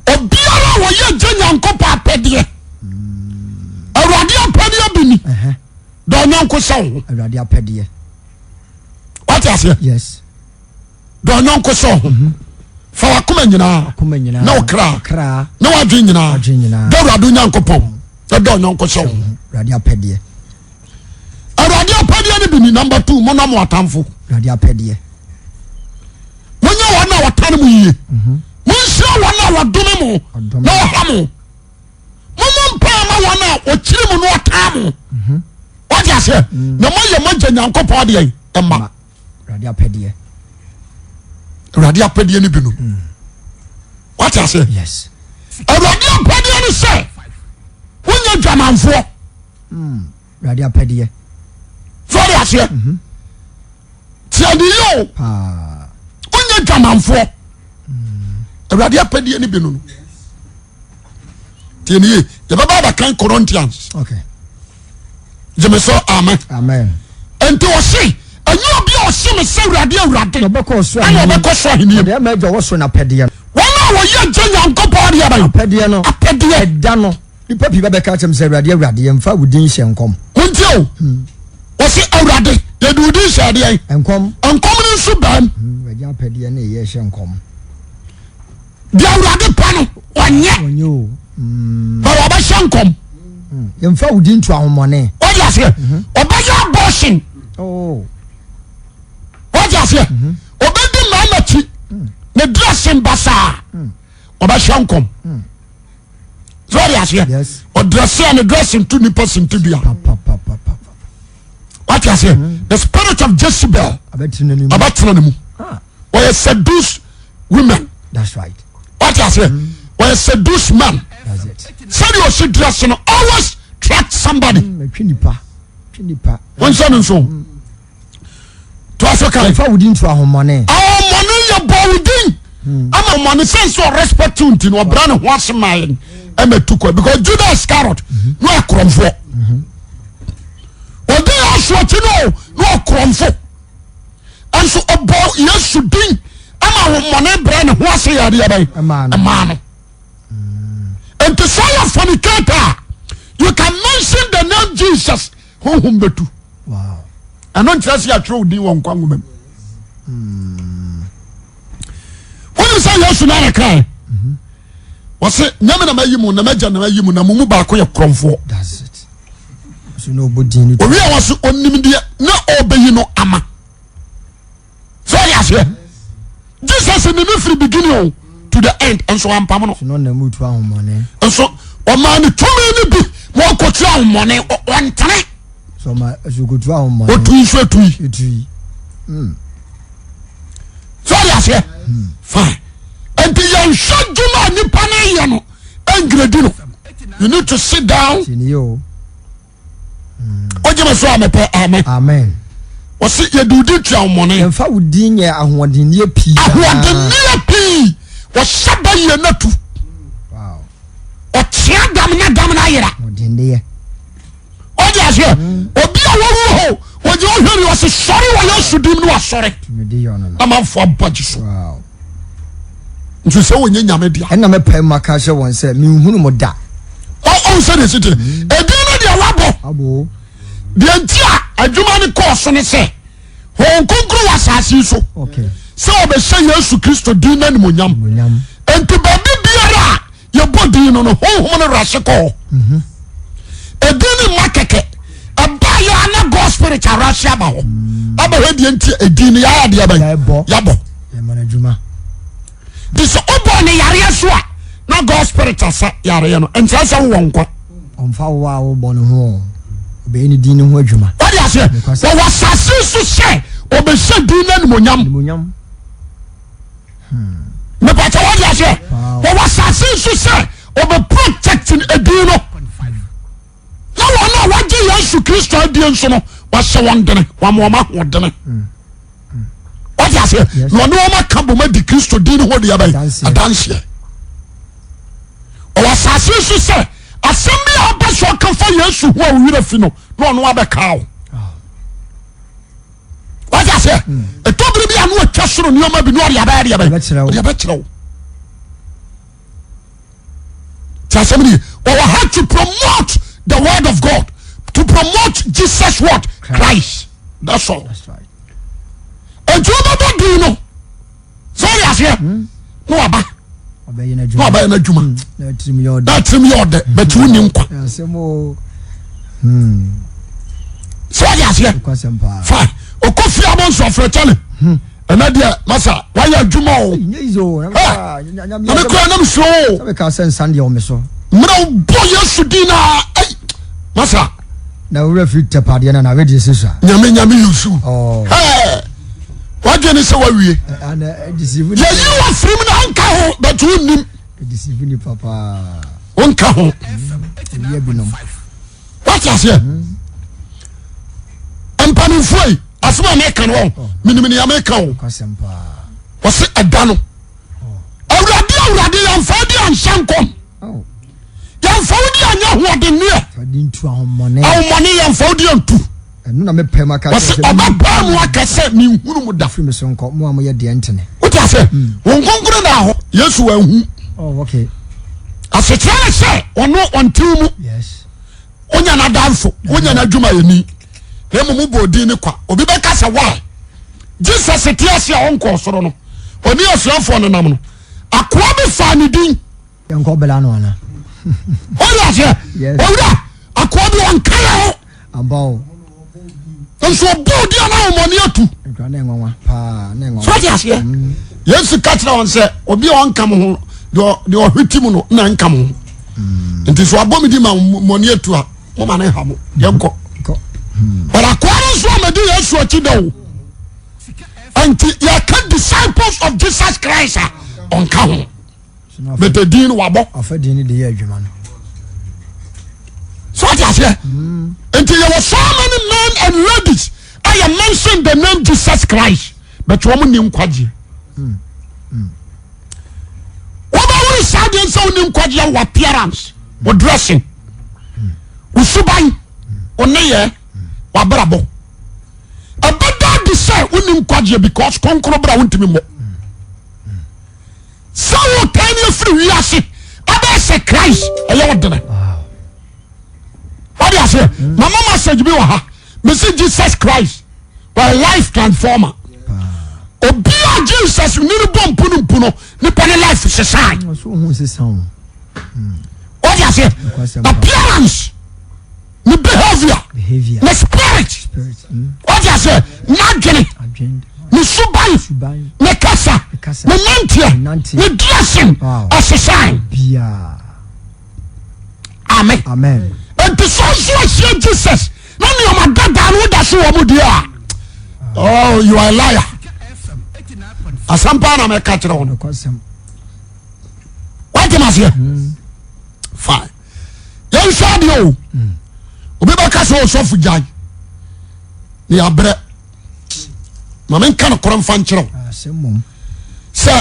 Speaker 2: Obiara a ɔyɛ agya Nyankopɔn apɛdeɛ. Awurade apɛdeɛ bi ni. Dɔ ɔnyɔnko sɛ wo ho.
Speaker 1: Awurade apɛdeɛ.
Speaker 2: Wate aseɛ?
Speaker 1: Yes.
Speaker 2: Dɔ ɔnyɔnko sɛ ɔho. Mhm. Fa wakoma nyinaa. Ne wo kra. Ne wadwen nyinaa. Dɔ Awurade Onyankopɔn. Na dɔ ɔnyɔnko sɛ wo ho.
Speaker 1: Awurade apɛdeɛ.
Speaker 2: Awurade apɛdeɛ no bi ni number two mo na mo atamfo.
Speaker 1: Awurade apɛdeɛ.
Speaker 2: Monyɛ wɔn a wɔtan mo yie.
Speaker 1: Mhm.
Speaker 2: Monhyira wɔn a wɔdome mo na wɔha mo. Mommɔ mpae ma wɔn a wɔkyiri mo na wɔtaa mo.
Speaker 1: Mhm.
Speaker 2: Wɔte aseɛ.
Speaker 1: Mm.
Speaker 2: Na moayɛ mo agya Nyankopɔn deɛ ɛma.
Speaker 1: Awurade apɛdeɛ.
Speaker 2: Awurade apɛdeɛ no bi no.
Speaker 1: Mm.
Speaker 2: Wate aseɛ?
Speaker 1: Yes.
Speaker 2: Awurade apɛdeɛ no sɛ wonyɛ dwamanfoɔ.
Speaker 1: Mm. Awurade apɛdeɛ.
Speaker 2: So wate aseɛ?
Speaker 1: Mm -hmm.
Speaker 2: Tiɛ ne yie o. Wonyɛ dwamanfoɔ.
Speaker 1: Mm.
Speaker 2: Awurade apɛdeɛ no bi no no. Tiɛ ne yie. Yɛbɛba abakan Corinthians.
Speaker 1: Okay.
Speaker 2: Gyeme so amen.
Speaker 1: Amen.
Speaker 2: Nti ɔse ɛnyɛ obi a ɔse me sɛ awurade awurade
Speaker 1: Na ɔbɛkɔ ɔsoro
Speaker 2: ɛna ɔbɛkɔ soro ahenni mu.
Speaker 1: Ɔde ama agya ɔwɔ soro n'apɛdeɛ no.
Speaker 2: Wɔn a wɔyɛ agya Nyankopɔn deɛ bɛn?
Speaker 1: Apɛdeɛ no.
Speaker 2: Apɛdeɛ.
Speaker 1: Ɛda no nipa pii bɛbɛka akyerɛ me sɛ awurade awurade yɛmfa wo din hyɛ nkɔm.
Speaker 2: Montie o. Ɔse awurade yɛde wo din hyɛ adeɛ.
Speaker 1: Nkɔm.
Speaker 2: Nkɔm no nso baam.
Speaker 1: Awurade apɛdeɛ na ɛyɛ hyɛ nkɔm.
Speaker 2: Deɛ awurade pɛ no ɔnyɛ.
Speaker 1: Ɔnyɛ o.
Speaker 2: Na wɔbɛhyɛ nkɔm.
Speaker 1: Yɛmfa wo din to ahomɔne.
Speaker 2: Wọ́n aseɛ. Ɔbɛyɛ abortion.
Speaker 1: Oh.
Speaker 2: Wọ́n aseɛ. Ɔbɛdi mmarima akyi. Ne dressing basaa. Ɔbɛhyɛ nkɔm. So wọ́n aseɛ.
Speaker 1: Yes.
Speaker 2: Ɔdrɛse a ne dressing to nipa sintidua.
Speaker 1: Pa pa pa pa pa.
Speaker 2: Wọ́n aseɛ. The spirit of Jezebel.
Speaker 1: Abɛtena ne mu.
Speaker 2: Abɛtena ne mu.
Speaker 1: Ah.
Speaker 2: Ɔyɛ seduce women.
Speaker 1: That's right.
Speaker 2: Wọ́n aseɛ. Ɔyɛ seduce man.
Speaker 1: That's it.
Speaker 2: Sɛdeɛ ɔsi dress no always track somebody.
Speaker 1: Twe nipa. Twe nipa.
Speaker 2: Wọ́n sɛ no nso. To aso kan.
Speaker 1: Yɛmfa wo din to ahomɔne.
Speaker 2: Ahomɔne yɛ bɔ wo din. Ama ahomɔne sɛ nso ɔrespect wo nti no ɔbra ne ho ase maa yɛn ɛma tu kɔ because Judas Iscariot no akorɔmfoɔ. Ɔdi Yesu akyi no no akorɔmfo. Nso ɔbɔ Yesu din ama ahomɔne brɛ ne ho ase yɛ adeɛ bɛn ɛmaa no. Nti sɛ ɔyɛ fornicator a you can mention the name Jesus honhom bɛtu. Ɛno nkyerɛ sɛ yɛatwerɛ wo din wɔ nkwa nwoma mu. Wonim sɛ Yesu no ara kae wɔse nyame na mayi mu na magya na mayi mu na mo mu baako yɛ korɔmfoɔ. Owie a wɔse ɔnim deɛ na ɔbɛyi no ama. So ɔde aseɛ Jesus ne ne firi beginning o to the end nso ampam no. Nso ɔmaa ne tumi no bi ma ɔkɔtu ahomɔne ɔntene. Ɔtu nso etui. So ɔde aseɛ fine nti yɛnhwɛ dwuma a nipa no yɛ no ɛngredi no you need to sit down. Wogye me so a mepɛ amen.
Speaker 1: Amen.
Speaker 2: Wɔsi yɛde wo din tua wɔn
Speaker 1: Yɛmfa wo din nyɛ ahoɔdenneɛ pii.
Speaker 2: Ahoɔdenneɛ pii. Wɔhyɛ ba yie na tu.
Speaker 1: Wow.
Speaker 2: Ɔkyea da no. dam na dam no ayera. Ɔde aseɛ obi a wɔwu hɔ wɔgyina ɔhwɛ ni ɔse sɔre wɔ Yesu dim ne wasɔre na manfoɔ abɔ gye so nso sɛ wɔnyɛ nyame dea.
Speaker 1: Ɛna mɛpae mu aka akyerɛ wɔn sɛ menhunu mo da.
Speaker 2: Ɔhu sɛ deɛ ɛsi te ɛdin no deɛ wabɔ deɛ nti a adwuma no kɔɔ so ne sɛ Honhom Kronkron wɔ asase yi so sɛ ɔbɛhyɛ Yesu Kristo din no animonyam. Nti baabi biara a yɛbɔ din no no honhom no rase kɔ hɔ. Mhm. Edin no mma kɛkɛ. Ɛbaa yɛ a na God spirit arase aba hɔ. Mm. Abɛhwɛ deɛ nti edin no yɛayɛ deɛ bɛn yɛabɔ. Nti sɛ wobɔ ne yareɛ so a na God spirit asa yareɛ no nkyerɛ sɛ wowɔ nkwa.
Speaker 1: Ɔmfa wo a wobɔ no ho ɔbɛyɛ ne din no ho adwuma.
Speaker 2: Wode aseɛ wɔwɔ asase so sɛ ɔbɛhyɛ din no animonyam. Mepatɛ wode aseɛ wɔwɔ asase so sɛ ɔbɛ protect edin no na wɔn a wɔgye Yesu Kristo adie nso no wɔahyɛ wɔn dene wɔn wɔn ahoɔdene. Wode aseɛ na ɔne wɔn aka bom adi Kristo din no ho deɛ bɛn adanseɛ. Ɔwɔ asase so sɛ asɛm bi a ɔpɛ sɛ ɔka fa Yesu ho a owura fi no na ɔno abɛka o. Wate aseɛ? Ɛtɔ bere bi a na ɔtwa soro nneɛma bi na ɔde abɛyɛ deɛ bɛn ɔde abɛkyerɛ wo. Ti asɛm ni ɔwɔ ha to promote the word of God to promote Jesus what Christ. That's all. Nti wobɛbɔ din no. Sɛ ɔde aseɛ hmm. na waba na wabɛyɛ n'adwuma hmm. na tirim yɛ ɔdɛ bɛti wo ni nkwa. Hmm. Sɛ ɔde aseɛ fine okɔ fie abɔ nso afrɛ kyale ɛnɛ deɛ masa wayɛ adwuma o na me kura na mesuro o mmerɛ wobɔ Yesu din na masa
Speaker 1: na wura firi tɛpadeɛ na na wedeɛ sɛ sua
Speaker 2: nyame nyame yusu oh. wadwene ne sɛ wawie yɛyi wɔ firim na wonka ho but wonnim wonka ho wate aseɛ mpanimfoɔ yi asɛm a meka no wɔ menim nea meka o wɔse ɛda no awurade awurade yɛmfa di anhyɛ nkɔm yɛmfa wo di anyɛ ahoɔdenneɛ ahomɔne yɛmfa wo di antu
Speaker 1: Ɛno na mɛpae mu aka akyerɛ
Speaker 2: sɛ. Ɔbɛpae mu aka sɛ menhunu mo da.
Speaker 1: Firi me so nkɔ, mo a moyɛ deɛ ntene.
Speaker 2: Wote ase? Hmm. Wɔn nkonkoro na ahɔ. Yesu wanhu.
Speaker 1: Oh, okay.
Speaker 2: Asekyerɛ ne sɛ ɔno ɔntew mu.
Speaker 1: Yes.
Speaker 2: Wonya n'adamfo, wonya n'adwumayɛni. Na mmom wobɔ odin ne kwa. Obi bɛka sɛ why? Jesus te ase a ɔnkɔɔ soro no, ɔne asuafoɔ no nam no, akoa bi faa ne din.
Speaker 1: Yɛnkɔ bela no ana?
Speaker 2: Ɔyɛ aseɛ. Owura, akoa bi ɔnka yɛ ho.
Speaker 1: Ampa o.
Speaker 2: Nso ɔbɔ odi a na ahomɔne atu.
Speaker 1: Nkura na ɛnwanwa paa na ɛnwanwa.
Speaker 2: So ɔte aseɛ. Mm. Yesu ka kyerɛ wɔn sɛ obi a ɔnka mo ho deɛ ɔhwete mu no na nka mo ho. Mm. Nti so abɔ mi di ma mɔne atu a mo ma ne ha mo yɛnkɔ. But akoa no nso a mɛdi Yesu akyi da o. Nti yɛka disciples of Jesus Christ a ɔnka ho. Bɛtɛ din no wabɔ.
Speaker 1: Ɔfɛ din no de yɛ adwuma no.
Speaker 2: So ɔte aseɛ. Mm. Nti yɛwɔ so many men and ladies a yɛ mention the name Jesus Christ but wɔn ni nkwagyeɛ. Mm. Mm. Wobɛwuri saa deɛ nsɛ wo ni nkwagyeɛ wɔ appearance, wɔ dressing, wɔ suban, wɔ nneyɛɛ, wɔ abrabɔ. Ɛbɛda adi sɛ wo ni nkwagyeɛ because kɔnkɔn bra wontumi mmɔ. Sɛ wotan ne afiri wiase abɛyɛ sɛ Christ ɛyɛ wo dene. Wode aseɛ mm. Mama message bi wɔ ha mesi Jesus Christ ɔyɛ life transformer. Obi a Jesus ne no bɔ mpu no mpu no nipa ne life sesae. Wode aseɛ appearance ne behavior ne spirit wọ́n ti ase n'adwene ne suban ne kasa ne nanteɛ ne dressing ɛsesan amen nti sɛ ɔnso ahyia Jesus na nneɛma dada no woda so wɔ mu deɛ a oh you are a liar asɛm paa na mɛka kyerɛ wo no wate maseɛ fine yɛnhwɛ adeɛ o obi bɛka sɛ ɔsɔfo gyae ne yɛabrɛ ma menka nokorɛ mfa nkyerɛ wo sɛ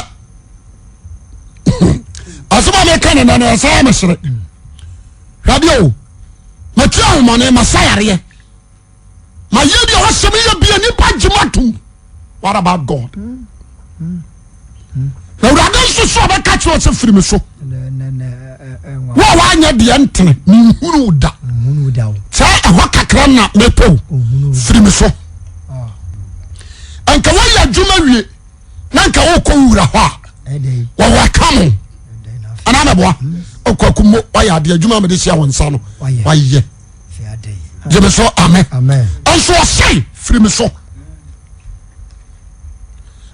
Speaker 2: asɛm a meka ne nɛ no ɛsɛ mesere. Hwɛdeɛ o, matu ahomɔne, masa yareɛ, mayɛ deɛ ɔsɛ meyɛ bia nipa gye matom. What about God? Na Awurade nso so ɔbɛka kyerɛ ɔsɛ firi me so. Wo a woanyɛ deɛ ntene menhunu wo da. Sɛ ɛhɔ kakra na mepɛ o, firi me so. Nka woayɛ adwuma wie na nka wokɔ wura hɔ a wɔwɔ ɛka mo anaa mɛboa ɔkɔ akummo wayɛ adeɛ adwuma mede hyia wo nsa no wayɛ gyeme so amen nso ɔsɛe firi me so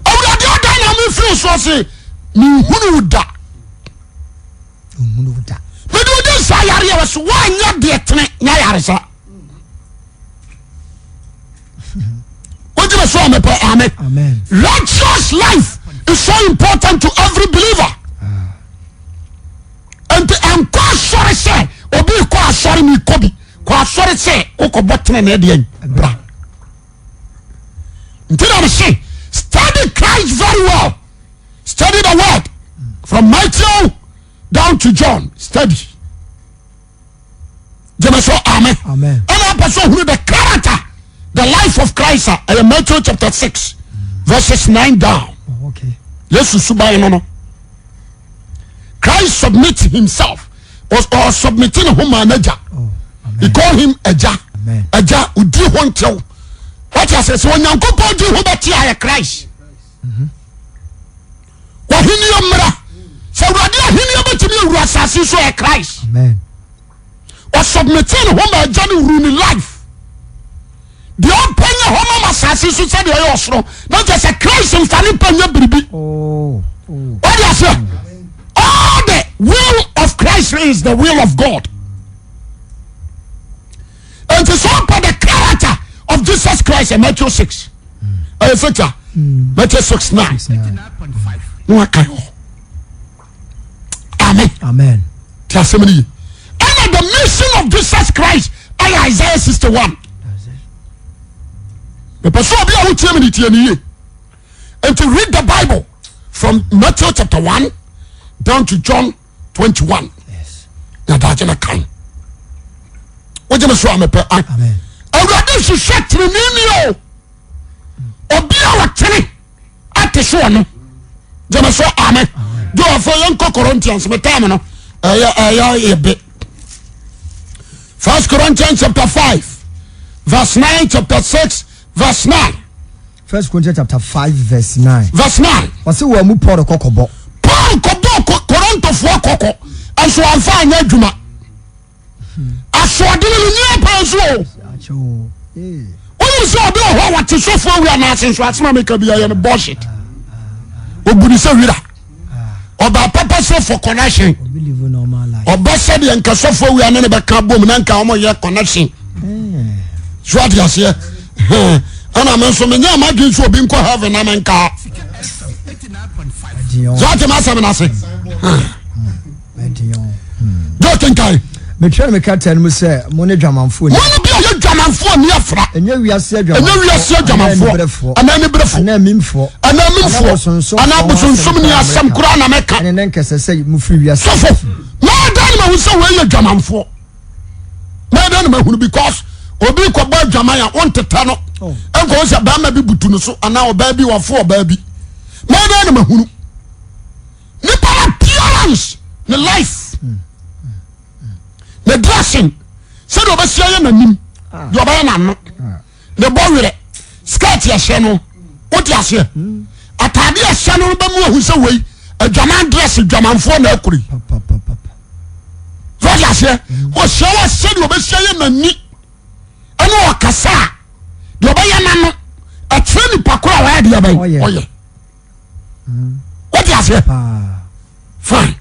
Speaker 2: awurade adan na mefiri so ɔse menhunu wo da mede wode nsa yareɛ wɔ so woanyɛ deɛ tene nya yaresa wogyina so a mepɛ amen righteous life is so important to every believer nti ɛnkɔ asɔre sɛ obi kɔ asɔre mi kɔ bi kɔ asɔre sɛ wokɔbɔ tene na ɛdeɛ bra nti na mese study Christ very well study the word from Matthew down to John study gyeme so amen ɛna apɛ sɛ ohunu the character the life of Christ a ɛyɛ Matthew chapter 6 verses 9 down oh, Yesu suban no no Christ submit himself or submit ne ho maa n'agya oh, he call him agya agya odi ho ntew wate ase sɛ Onyankopɔn di ho bɛte ayɛ Christ W'ahenni mmra. Sɛ Awurade ahenni bɛtumi awura asase so ɛ Christ. Ɔsubmite ne ho ma agya no wuru ne life. Deɛ ɔpɛ nyɛ hɔ ma asase so sɛdeɛ ɛyɛ ɔsoro. Na kyɛ sɛ Christ mfa ne pɛ nyɛ biribi. Oh, oh. Wọ́n di aseɛ. All the will of Christ is the will of God. Nti sɛ ɔpɛ the character of Jesus Christ in Matthew 6. ɛyɛ sɛkya Matthew 6 9 na waka hɔ amen
Speaker 1: amen
Speaker 2: ti asɛm no ye ɛna the mission of Jesus Christ ɛyɛ Isaiah 61 mepɛ sɛ obi a wotie me ne tie ne yie nti read the Bible from Matthew chapter 1 down to John 21 na daagye no kan wogye me so a mepɛ awurade hwehwɛ teneneni o obi a ɔtene ate so ɔno gye me so ame gye ɔfo yɛnkɔ Corinthians me time no ɛyɛ ɛyɛ yɛ be First Corinthians chapter 5 verse 9 chapter 6 verse 9
Speaker 1: First Corinthians chapter 5 verse 9.
Speaker 2: Verse 9.
Speaker 1: Ɔsɛ wɔn mu Paul kɔkɔbɔ.
Speaker 2: Paul kɔbɔ Korintofoɔ kɔkɔ nso anfa anyɛ adwuma. Asoɔden no nyɛ paa nso o. Wonim sɛ ɔbi wɔ hɔ a wɔte sɔfo awura n'ase nso asɛm a meka bi ayɛ no bullshit. Obu ne sɛ wira. Ɔbaa papa sɛ for connection. Ɔba sɛdeɛ nka sɔfo awura ne ne bɛka bom na nka wɔn yɛ connection. So ate aseɛ. Ɛna me nso menyɛ m'adwene sɛ obi nkɔ heaven na menka. So ate m'asɛm no ase. Jọ kenkan.
Speaker 1: Metwerɛ me krataa no mu sɛ mo ne dwamanfoɔ
Speaker 2: ni. Mo ne bi a yɛ dwamanfoɔ ni afra.
Speaker 1: Ɛnyɛ wiase adwamanfoɔ.
Speaker 2: Ɛnyɛ wiase adwamanfoɔ. Anaa aniberefoɔ.
Speaker 1: Anaa amimfoɔ.
Speaker 2: Anaa amimfoɔ. Anaa abosonsom ni asɛm koraa na mɛka.
Speaker 1: Ɛne ne nkɛsɛ sɛ mo firi wiase.
Speaker 2: Sɔfo, mɛdan na mahu sɛ wɔyɛ dwamanfoɔ. Mɛdan na mahunu because obi kɔbɔ adwaman a wɔntetɛ no. Oh. Ɛnkɔ sɛ bɛrima bi butu no so anaa ɔbaa bi wafo ɔbaa bi. Mɛdan na mahunu. Nipa appearance ne life ne dressing sɛdeɛ ɔbɛsi ayɛ n'anim ah. deɛ ɔbɛyɛ n'ano ah. ne bɔ werɛ skirt ɛhyɛ no wote aseɛ hmm. ataade ɛhyɛ no bɛmu ahu sɛ wei adwaman dress adwamanfoɔ na akuri wote aseɛ hmm. ɔhyɛ wɔ sɛdeɛ ɔbɛsi ayɛ n'ani ɛne ɔkasa a deɛ ɔbɛyɛ n'ano ɛkyerɛ nipa koro a ɔyɛ deɛ bɛyɛ ɔyɛ. Wote aseɛ? Fine.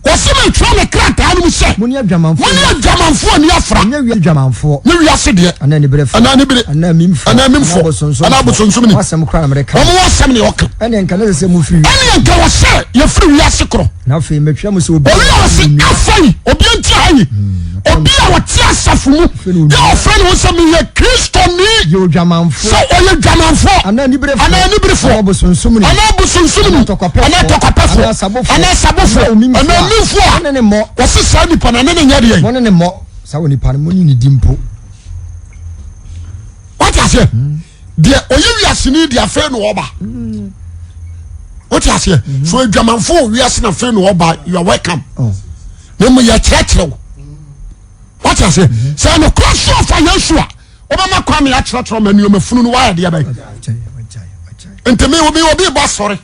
Speaker 2: Wɔsi mi twerɛ ne krataa no mu sɛ.
Speaker 1: Mo ne adwamanfoɔ.
Speaker 2: Mo ne adwamanfoɔ ni afra.
Speaker 1: Ɛnyɛ wiase adwamanfoɔ.
Speaker 2: Ne wiase deɛ.
Speaker 1: Anaa aniberefoɔ.
Speaker 2: Anaa anibere.
Speaker 1: Anaa amimfoɔ.
Speaker 2: Anaa amimfoɔ.
Speaker 1: Anaa
Speaker 2: abosonsomni.
Speaker 1: Wɔn asɛm koraa na mede ka.
Speaker 2: Wɔn asɛm na ɔka.
Speaker 1: Ɛne nka ne sɛ sɛ mo firi
Speaker 2: wiase. Ɛne nka wɔ sɛ yɛfiri wiase korɔ.
Speaker 1: Na afei mɛtwerɛ mo sɛ obi.
Speaker 2: Obi a wɔsi afei obi nti ha yi. Obi a ɔte asafo mu yɛ ɔfrɛ ne ho sɛ meyɛ Kristoni.
Speaker 1: Yɛ odwamanfoɔ.
Speaker 2: Sɛ ɔyɛ dwamanfoɔ.
Speaker 1: Anaa aniberefoɔ.
Speaker 2: Anaa aniberefoɔ.
Speaker 1: Anaa ɔbosonsomni.
Speaker 2: Anaa ɔbosonsomni.
Speaker 1: Anaa tɔkwapɛfoɔ.
Speaker 2: Anaa tɔkwapɛfoɔ.
Speaker 1: Anaa asabofoɔ.
Speaker 2: Anaa asabofoɔ.
Speaker 1: Anaa omimfoɔ.
Speaker 2: Anaa omimfoɔ a.
Speaker 1: Mo ne ne mmɔ.
Speaker 2: Wɔsi saa nipa no ne ne nyɛ deɛ.
Speaker 1: Mo ne ne mmɔ. Saa onipa no mo ne ne di mpo.
Speaker 2: Wate aseɛ? Deɛ ɔyɛ wiaseni deɛ afei na ɔba. Wote aseɛ? So adwamanfo wɔ wiase na afei na ɔba you are welcome.
Speaker 1: Oh.
Speaker 2: Na mmom yɛkyerɛkyerɛ wo. Wote aseɛ? Sɛ nokorɛ so ɔfa Yesu a wobɛma kwan ma yɛakyerɛkyerɛ ma nneɛma funu no woayɛ deɛ bɛyɛ. Nti me obi obi bɔ asɔre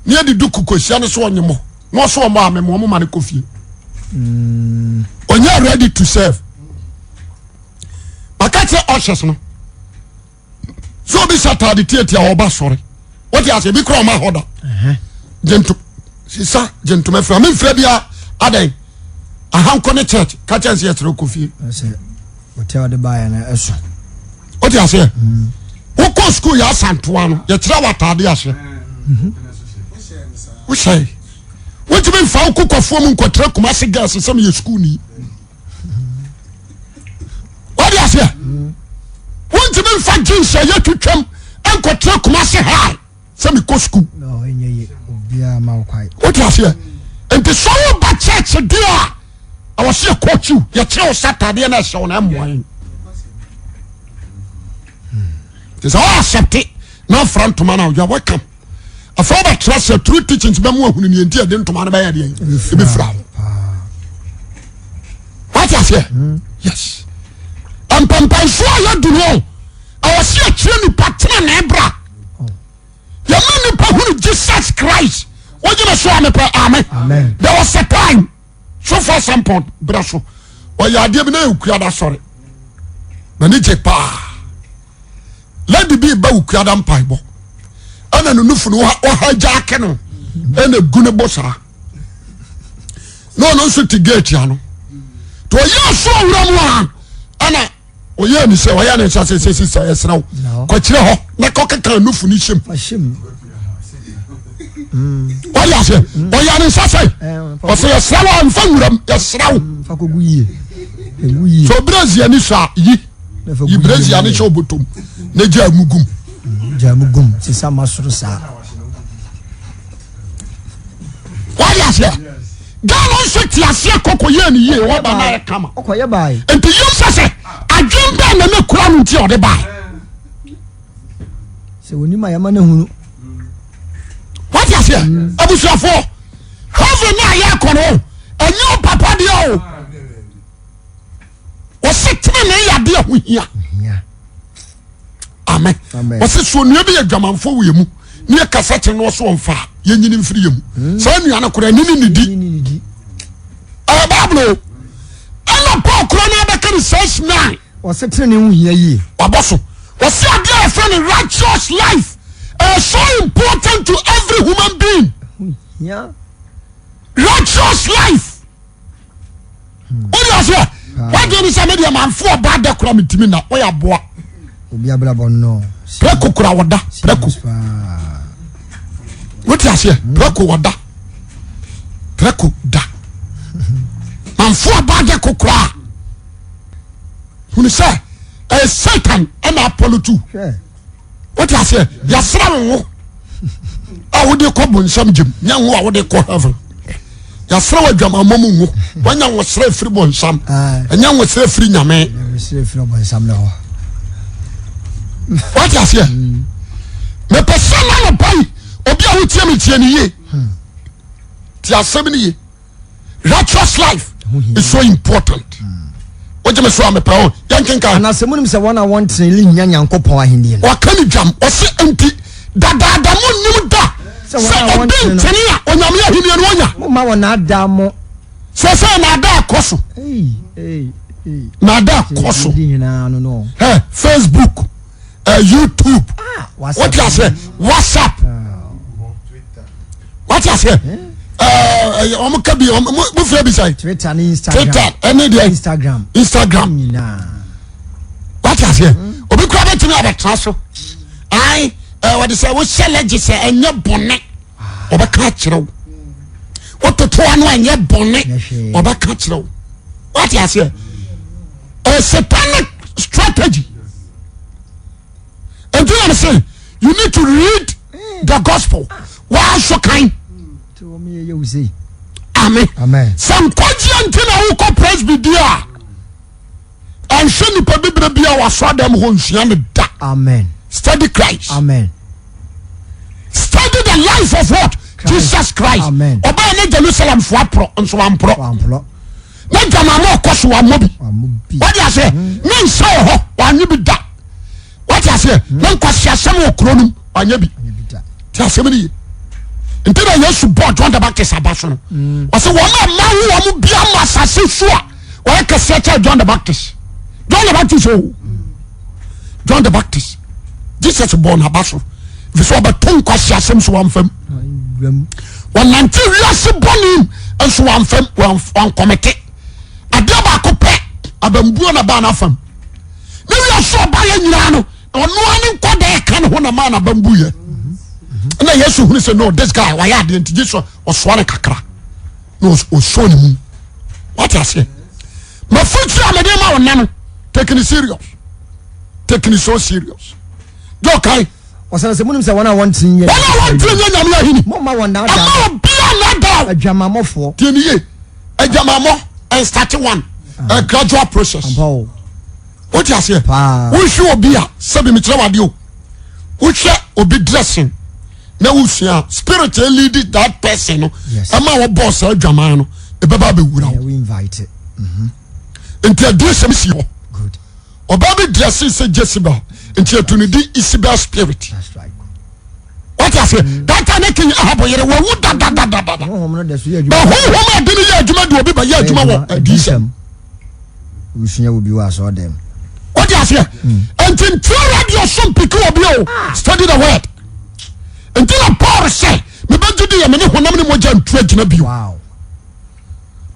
Speaker 2: ne yɛde duku kɔhyia no so ɔnye mo na ɔso ɔmɔ a mema ɔmo ma no kɔ fie. Ɔnyɛ ready to serve. Maka kyerɛ ushers no sɛ obi hyɛ ataade tiatia ɔba sɔre wote ase ebi kora ɔma hɔ da gye sisa gye ntoma fira memfira bia adɛn ahankɔ ne church ka kyɛn sɛ yɛkyerɛ kɔ fie wote aseɛ wokɔ sukuu yɛ asantoa no yɛkyerɛ wɔ ataade ahyɛ wohyɛ wotumi mfa wo kokɔfoɔ mu nkɔtrɛ Kumase girls sɛ meyɛ sukuu ni wọ́n di aseɛ wontumi nfa jeans a yɛtwitwam nkɔtena Kumasi high sɛ mekɔ sukuu wote aseɛ nti sɛ woba church deɛ a ɛwɔ sɛ yɛkɔ akyiw yɛkyerɛ wo sɛ atadeɛ no ɛhyɛ wo na ɛmmoa yɛn nti sɛ wo accepte na afra ntoma no a you are welcome afei wobɛtra sɛ true teachings bɛmu ahunu neɛ nti ɛde ntoma no bɛyɛ deɛ ɛbɛfira wo wate aseɛ hmm. yes mpɛmpɛnso a yɛdu no ɛwɔ sɛ yɛkyerɛ nipa tena ne bra yɛma nipa hunu Jesus Christ wogyina so a mepɛ amen there was a time so far some point berɛ so ɔyɛ adeɛ bi na yɛ okuada sɔre n'ani gye paa lady bi ba okuada mpaebɔ ɛna ne nufu no ɔha gya ake no ɛna egu ne bo saa na ɔno nso te gate ano to ɔyɛ so ɔwura mu a ɛna ɔyɛ ne sɛ ɔyɛ ne nsa sɛ sɛ sisa ɛsrɛ wo kɔkyerɛ hɔ na kɔkeka nufu no hyɛm ɔyɛ aseɛ ɔyɛ ne nsa sɛ ɔsɛ yɛsrɛ wo a mfa nwuram yɛsrɛ wo sɛ ɔbrɛ ani so a yi yi brɛsia ne hyɛ ɔbɔtɔm na gya mu gum
Speaker 1: gya mu gum sisa ma soro saa
Speaker 2: wade aseɛ Ghana nso te aseɛ kɔkɔ yɛ ne yie wɔba na ayɛ kama
Speaker 1: ɔkɔyɛ bae
Speaker 2: nti yim sɛ sɛ adwen bɛn na ne kura no nti a ɔde bae
Speaker 1: sɛ onim a yɛma no hunu
Speaker 2: wate aseɛ abusuafoɔ heaven no a yɛkɔ no ɛnyɛ wo papa deɛ o wɔse tenenee yɛ adeɛ ho hia amen wɔse so onua bi yɛ dwamanfoɔ wɔ yɛ mu ne yɛ kasa kyerɛ no ɔso ɔmfa a yɛnyini mfiri yɛ mu hmm. saa nua no koraa ne ne nidi ɛyɛ bible o ɛna Paul koraa no abɛka no 6:9
Speaker 1: wɔse tenenee ho hia yie
Speaker 2: wabɔ so wɔse adeɛ a yɛfrɛ no righteous life ɛyɛ so important to every human being righteous life wode aseɛ wadwene ne sɛ medeɛ manfo ɔba da kora mentimi na woyɛ aboa
Speaker 1: obi abrabɔ no
Speaker 2: prɛko kora wɔda prɛko wote aseɛ prɛko wɔda prɛko da manfo ɔba da ko koraa hunu sɛ ɛyɛ Satan ɛna apɔlotu wote aseɛ yɛsra wo wo a wode kɔ bonsam gyem nyɛ wo a wode kɔ heaven yɛsra wo adwamammɔ mu wo wanya wo srɛ firi bonsam ɛnyɛ wo srɛ firi nyame wote aseɛ mepɛ sɛ na nɔpa yi obi a wotie me tie ne yie te asɛm no ye righteous life is so important wogye me so a mepɛ o yɛnkenka
Speaker 1: anaasɛ monim sɛ wɔn a wɔntene rennya nyankopɔn ahennie no
Speaker 2: ɔka ne dwam ɔse nti dadaada mo nnim da
Speaker 1: Sɛ
Speaker 2: sɛ
Speaker 1: wɔn a
Speaker 2: obi
Speaker 1: wɔntene no-
Speaker 2: ntene a onyame ahennie no ɔnya
Speaker 1: momma wɔnnaadaa mo
Speaker 2: sɛ sɛ naadaa kɔ so
Speaker 1: Ei, ei, ei.
Speaker 2: naadaa kɔ so
Speaker 1: Di nyinaa no no
Speaker 2: Ɛ, facebook ɛ, youtube
Speaker 1: Ah, WhatsApp.
Speaker 2: wote aseɛ whatsapp wate aseɛ ɛɛ wɔn ka bi wɔn mo fira bi sɛn.
Speaker 1: Twitter ne Instagram
Speaker 2: Twitter ɛne deɛ
Speaker 1: Instagram
Speaker 2: Instagram
Speaker 1: nyinaa
Speaker 2: wate aseɛ obi kura bɛtumi abɛtena so ayi ɛɛ wɔde sɛ wohyɛ lɛgye sɛ ɛnyɛ bɔnɛ ɔbɛka akyerɛ wo wototo ano ɛnyɛ bɔnɛ ɔbɛka akyerɛ wo wate aseɛ. Ɛyɛ satanic strategy. Nti na mese you need to read the gospel. Wɔaso kan. Amen. Sɛ nkwagyeɛ nti na wokɔ presby di a ɛnhwɛ nipa bibire bi a wasɔ adam hɔ nsua no da.
Speaker 1: Amen.
Speaker 2: Study Christ.
Speaker 1: Amen.
Speaker 2: Study the life of what?
Speaker 1: Christ.
Speaker 2: Jesus Christ.
Speaker 1: Amen.
Speaker 2: Ɔbɛyɛ ne Jerusalem fo aporɔ nso wamporɔ.
Speaker 1: Wamporɔ.
Speaker 2: Ne dwamama ɔkɔ so wammɔ bi.
Speaker 1: Wammɔ bi.
Speaker 2: Wode aseɛ ne nsa wɔ hɔ wanyɛ bi da. Wate aseɛ ne nkwasiasɛm wɔ kuro no mu wanyɛ bi.
Speaker 1: Wanyɛ bi da.
Speaker 2: Ti asɛm no ye. Nti na Yesu bɔɔ John the Baptist aba so no. Ɔsɛ wɔn a mma wo wɔn bia ma asase so a wɔyɛ kɛseɛ kyɛ John the Baptist. John the Baptist o. Oh. John the Baptist. Jesus bɔɔ n'aba so. Efisɛ ɔbɛto nkwasiasɛm so wamfam. Wɔnante wiase bɔne mu nso wamfam wankɔmete. Adeɛ baako pɛ abambuo na baa n'afam. Ne wiase ɔbayɛ nyinaa no ɔno ara ne nkwadaa ɛka ne ho na maa n'abam buyɛ. Ɛna Yesu hunu sɛ no this guy wayɛ adeɛ nti Jesus ɔsoa no kakra na ɔsɔ ne mu. Wate aseɛ? Mafutuo a mede ma wo nna no take it serious. Take it so serious. Jɔ kan.
Speaker 1: Ɔsane sɛ monim sɛ wɔn a wɔntene nyɛ
Speaker 2: Wɔn a wɔntene nyɛ Nyame ahini.
Speaker 1: Momma wɔn nnaadaa.
Speaker 2: Ɛma obiara nnaadaa wo.
Speaker 1: Adwamammɔfoɔ.
Speaker 2: Tie ne yie. Adwamammɔ and start one. A gradual process.
Speaker 1: Ampa o.
Speaker 2: Wote aseɛ?
Speaker 1: Paa.
Speaker 2: Wohwɛ obi a sɛbi mekyerɛ wade o. Wohwɛ obi dressing na wosua spirit a lead that person no.
Speaker 1: Yes.
Speaker 2: Ɛma wɔbɔɔ saa adwaman no ɛbɛba abɛwura
Speaker 1: Yeah,
Speaker 2: wo.
Speaker 1: we invite it.
Speaker 2: Nti adiesɛm si hɔ.
Speaker 1: Good.
Speaker 2: Ɔbaa bi dresse sɛ Jezebel nti ɛtu ne di Isabel spirit. Wate aseɛ? That time ne King Ahab yere wawu dadadadada.
Speaker 1: Honhom no da so yɛ
Speaker 2: Ba
Speaker 1: adwuma.
Speaker 2: honhom a ɛde no yɛ adwuma de obi bɛyɛ adwuma wɔ adiyisɛm.
Speaker 1: Wosua wo bi wɔ asɔre dɛm.
Speaker 2: Wate aseɛ? Nti ntia radio so mpiki obi o. Study the word. Nti na Paul sɛ mebɛgye di yɛ me ne honam ne mogya ntu agyina bio.
Speaker 1: Wow.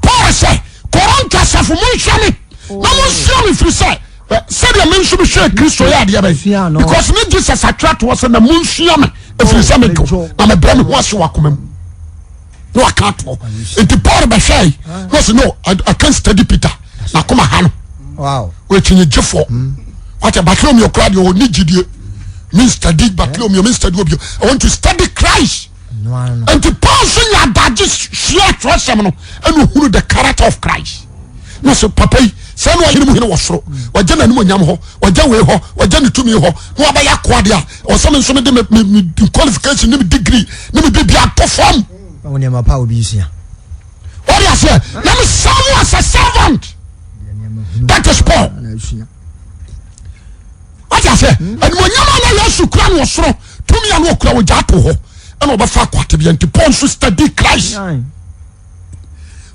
Speaker 2: Paul sɛ, Korinto asafo, monhwɛ me na monsua me firi sɛ sɛdeɛ me nso mehwɛɛ Kristo yɛ adeɛ bɛn because ne Jesus atwerɛ toɔ sɛ na monsua me ɛfiri sɛ medwo na mebrɛ me ho ase wɔ akoma mu na waka atoɔ nti Paul bɛhwɛe na ɔsɛ no I, I can't study Peter na akoma ha no ɔkyinnyegyefoɔ wate Bartholomew koraa deɛ ɔne gyidie me study Bartholomew me study obi I want to study Christ Nti Paul nso nya adagye sua atwerɛsɛm no ɛna ohunu the character of Christ. Na sɛ papa yi sɛ na ɔhene mu hene wɔ soro, wagya n'animuonyam hɔ, wagya wei hɔ, wagya ne tumi hɔ, na wabɛyɛ akoa deɛ a, ɔsɛ me nso mede me me me qualification ne me degree ne me biribi ato fam.
Speaker 1: Wɔn nneɛma pa a obi sua.
Speaker 2: Wɔde aseɛ na me serve as a servant. That is Paul. Wate aseɛ? Animonyam a na Yesu kura no wɔ soro, tumi a na ɔkura wɔ gya ato hɔ, ɛna ɔbɛfa akɔ atebea nti Paul nso study Christ.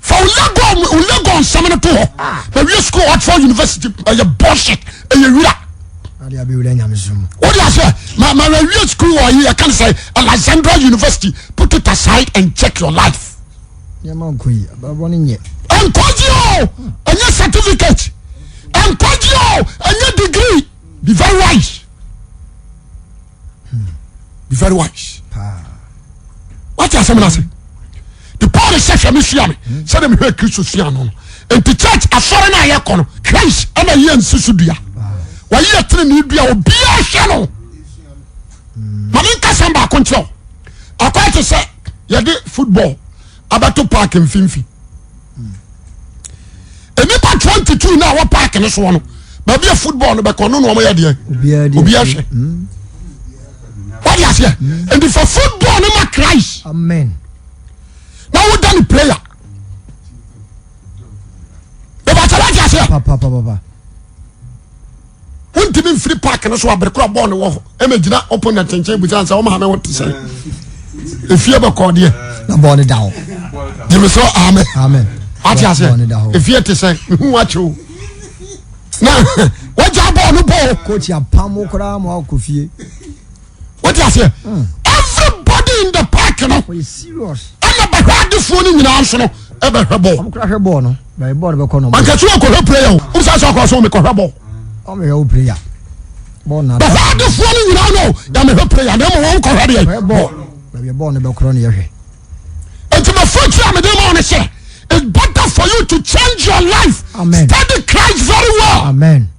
Speaker 2: Fa wo Lego wo Lego nsɛm no to hɔ.
Speaker 1: Ah.
Speaker 2: Na wie school Oxford University ɛyɛ bullshit ɛyɛ wira. Wode aseɛ ma ma wie school wɔ yi yɛka no sɛ Alexandra University put it aside and check your life.
Speaker 1: Nneɛma nkɔ yi abrabɔ no nyɛ.
Speaker 2: Nkwagye o ɛnyɛ certificate. Nkwagye o ɛnyɛ degree. Be very wise. Be very wise. Wate asɛm no ase. The Paul sɛ hwɛ me sua me sɛdeɛ mehwɛ Kristo sua no no. Nti church asɔre no a yɛkɔ no Christ ɛna yɛ nsi so dua. Wɔyɛ tenenee dua obiara hwɛ no. Ma menka sɛm baako nkyerɛ wo. Akɔyɛ te sɛ yɛde football abɛto park mfimfini. Nnipa 22 na ɛwɔ park no soɔ no baabi a football no bɛkɔ no na wɔyɛ deɛ obiara hwɛ. Wode aseɛ nti fa football no ma Christ.
Speaker 1: Amen.
Speaker 2: Na woda ne prayer. Bɛbɛkyɛ wode aseɛ.
Speaker 1: Papa papa.
Speaker 2: Wontumi mfiri park no so abere koro a bɔɔl no wɔ hɔ ɛna gyina opponent nkyɛn busa sɛ wɔn maame wo te sɛ efie bɛkɔ deɛ.
Speaker 1: Na bɔɔl no da hɔ.
Speaker 2: Gyeme sɛ amen.
Speaker 1: Amen.
Speaker 2: Ate aseɛ efie te sɛ mehu wakyɛ o na wagya bɔɔl no bɔɔl.
Speaker 1: Coach apam wo koraa ma wakɔ fie.
Speaker 2: Wote aseɛ everybody in the park no.
Speaker 1: Ɔyɛ serious.
Speaker 2: Ɛna bɛhwɛ adefoɔ no nyinaa nso no ɛbɛhwɛ bɔɔl.
Speaker 1: Wɔn kura hwɛ bɔɔl no. Bɛyɛ bɔɔl no bɛkɔ no.
Speaker 2: Mankasi wɔ kɔhwɛ prayer o. Wɔn sɛ akɔ so mekɔhwɛ bɔɔl.
Speaker 1: Wɔn mehwɛ wo prayer. Bɔɔl na.
Speaker 2: Bɛhwɛ adefoɔ no nyinaa no yà mehwɛ prayer na emu wɔn kɔhwɛ deɛ.
Speaker 1: Bɔɔl. Bɛyɛ bɔɔl no bɛkorɔ no yɛhwɛ.
Speaker 2: Nti ma fo ti a mede ma wɔn sɛ it's better. order for you to change your life,
Speaker 1: Amen.
Speaker 2: study Christ very well.
Speaker 1: Amen.